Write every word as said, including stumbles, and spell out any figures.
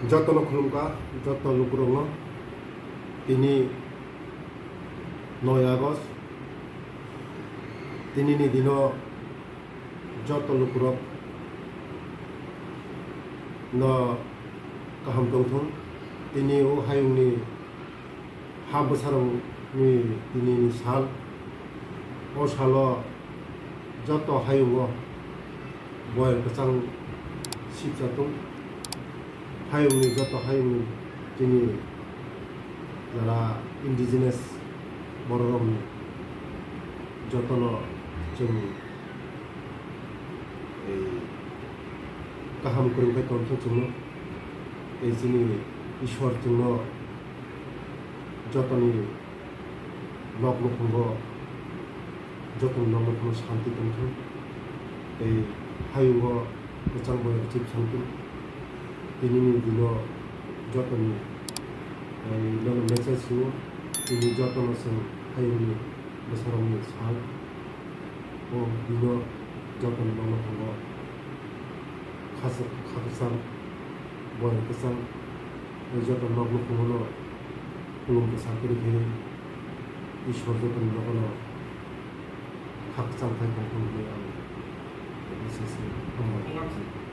Jotono khulumkha, joto lukurokno. Tini noi August, tinini dino joto lukurok no kaham tongthung. Tini o hayungni ha bwsarokni tinini sal. O salo joto hayungo boyar kwchang sipsa tung. Hayungni joto hayungni chini jara indigenous bororokni jotono chwng, eh, kaham kwrwng khe tongthung chwngno. Tei chini Ishwar chwngno jotoni nok nukhungo, jotoni nok nukhungo santi tongthung tei hayungo kwchang boyar sipsa thung. Tinini dino jotoni, eh, nono message rwo, tini jotono chwng hayungni bwsarokni sal. O bino jotono nok nukhungo khasa-, kha kwchang, boyar kwchang, tei joto nok nukhungo no khulum kwchang kwrwi khe Ishwar jotoni nogono kha kwchang khai tongthung hwnwi ang S S C hambai.